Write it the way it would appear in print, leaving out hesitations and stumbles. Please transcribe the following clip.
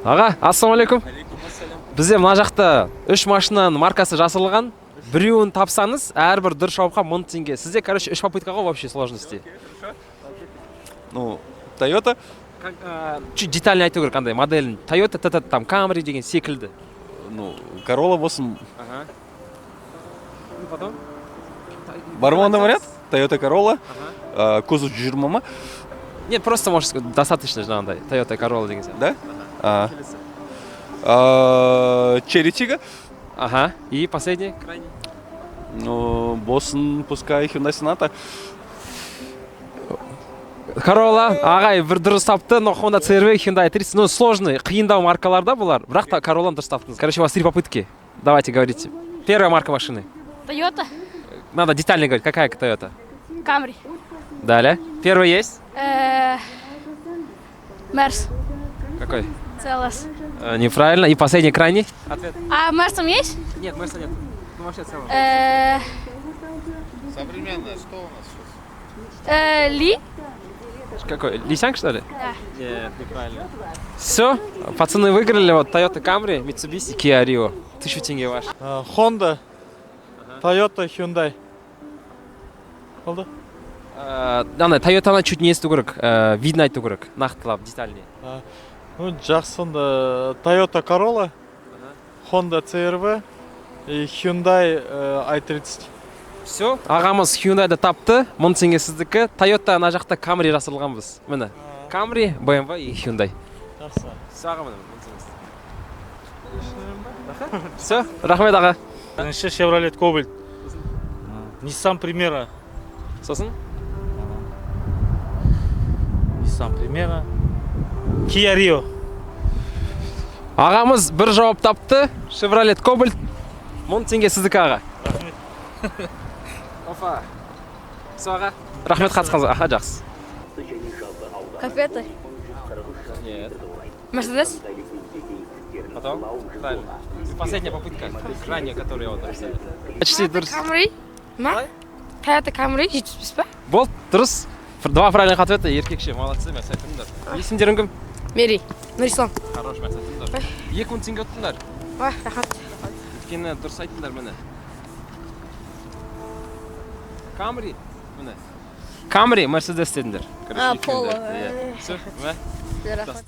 Аға, ассалаумағалейкум. Бізде мына жақта үш машинаның маркасы жасырылған. Біреуін тапсаңыз, әрбір дұрыс жауапқа 1000 теңге. Сізде, короче, үш попытка ғой в общей сложности. Ну, Toyota. Чуть детально айту керек, андай моделін. Toyota, т там Camry деген секілді. Ну, Corolla болсын. Ага. Ну, потом? Бар ма ондай вариант? Toyota Corolla. Кузов 120 ма? Нет, просто можешь сказать, достаточно жаңағындай Toyota Corolla деген сияқты. Да? Chery Tiggo. Ага. И последний, крайний. Ну, болсын, пускай Hyundai Sonata. Corolla, ағай бір дұрыс тапты, но Honda CR-V, Hyundai 30, ну, сложный, қиындау маркалар да бұлар. Бірақ та Corollаны дұрыс таптыңыз. Короче, у вас три попытки. Давайте, говорите. Первая марка машины. Тойота. Надо детально говорить, какая Toyota? Камри. Далее. Первый есть? Мерс. Какой? CLS. Неправильно. И последний, крайний? Ответ. А Мерс там есть? Нет, Мерса нет. Ну, вообще целом. Современное, что у нас сейчас? Ли? Какой? Лисянг, что ли? Да. Нет, неправильно. Все, пацаны выиграли. Вот Toyota Camry, Mitsubishi, Kia Rio. 1000 тенге ваш. Honda, Toyota, Hyundai. Болды. Ана Toyotаны чуть не есту керек, видно айту керек, нақтылап, детальнее. Ну, жақсы онда Toyota Corolla, Honda CR-V и Hyundai i30. Все, ағамыз Hyundai'ды тапты, 1000 теңге сіздікі. Toyota ана жақта, Camry жасырылғанбыз. Міне, Camry, BMW и Hyundai. Жақсы. Все, аға, міне, 1000 теңге. Все, рахмет, аға. Бірінші Chevrolet Cobalt, Nissan Primera. Сосын? Nissan Primera, Kia Rio. Ағамыз бір жауап тапты. Chevrolet Cobalt. 1000 теңге сіздікі, аға. Рахмет. Опа. Все, аға. Рахмет қатысқаныңызға. Аха, жақсы. Капеты. Нет. Мерседес. Потом? Правильно. И последняя попытка, крайняя, которую я вот написал. Почти дұрыс. Камри. Ма? Toyota Camry 75 па? Болды, дұрыс. Два правильных ответа, еркекше, молодцы, мен айтыңдар. Есімдерің кім? Мерей. Нұрислам. Хорош, мен айтыңдар. 2000 теңге ұттыңдар. Ой, рахмет. Өйткені дұрыс айттыңдар, міне. Камри, міне. Камри, Мерседес дедіңдер. Короче, А, екеуінде. Поло. Иә. Все, мә. Рахмет.